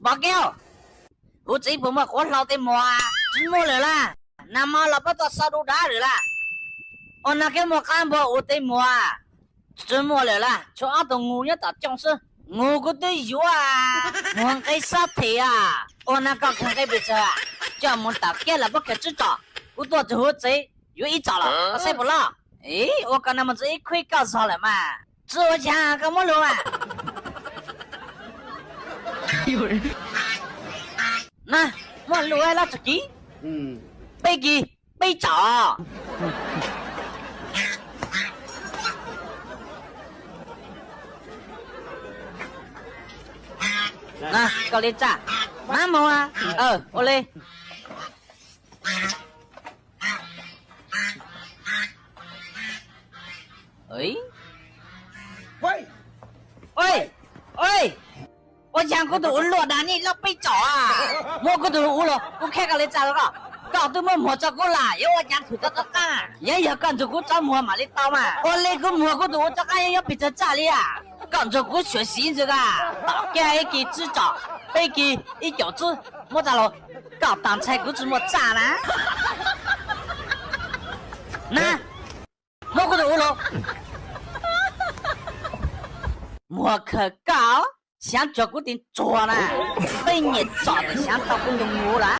Npog Kev, kuv txiv puas muaj quav hlau tej muag? Tsis muaj lawm las. Nag hmo los pab tuaj xa dub dab lawm las. Ua nag keb muaj qab npua ua tej muag? Tsis muaj lawm las, tshuav ob tug nus nyob tom cooj xwb. Nus kuv twb yuav, muag nqe xab them a. Ua nag koj khaws nqe pes tsawg? Coj mus tom kiab los pab khaws tsib tsom. Kuv tuaj txog huv tsev yuav ib tsom los koj saib puas loj. Ib, ua koj nag mus txog ib khub koj zog lawm mas. Tsis ua cas, koj muab lug mas. Na, muab lug loj txog kiv. Peb kiv, peb tsom. Na, koj li tsa. Mab mus. Ua li. Ua cas kuv tus ua luaj dag nej loj peb tsom a? Muab kuv tus ua los kuv qhia koj li tsa rau koj. Koj twb muab muag tso kuv las, yuav ua cas thwm tau rov qab? Yeej yog koj nrug kuv tso muag mam li tau mas. Ua li kuv muag kuv tus ua rov qab yeej yuav pes tsawg txaj li a? Koj nrug kuv xyuam xim ntxiv a. Tom kiab ib kis tsib tsom, peb kis ib caum tsib, muab tsa los. Koj tas ntshai kuv tsis muaj txaj na. Na, muab kuv tus ua los. Muag khaws koj, xyaav tsuag kuv tis tsuag na. Peb nyiam tsom tes xyaav tau kuv ntu mus las.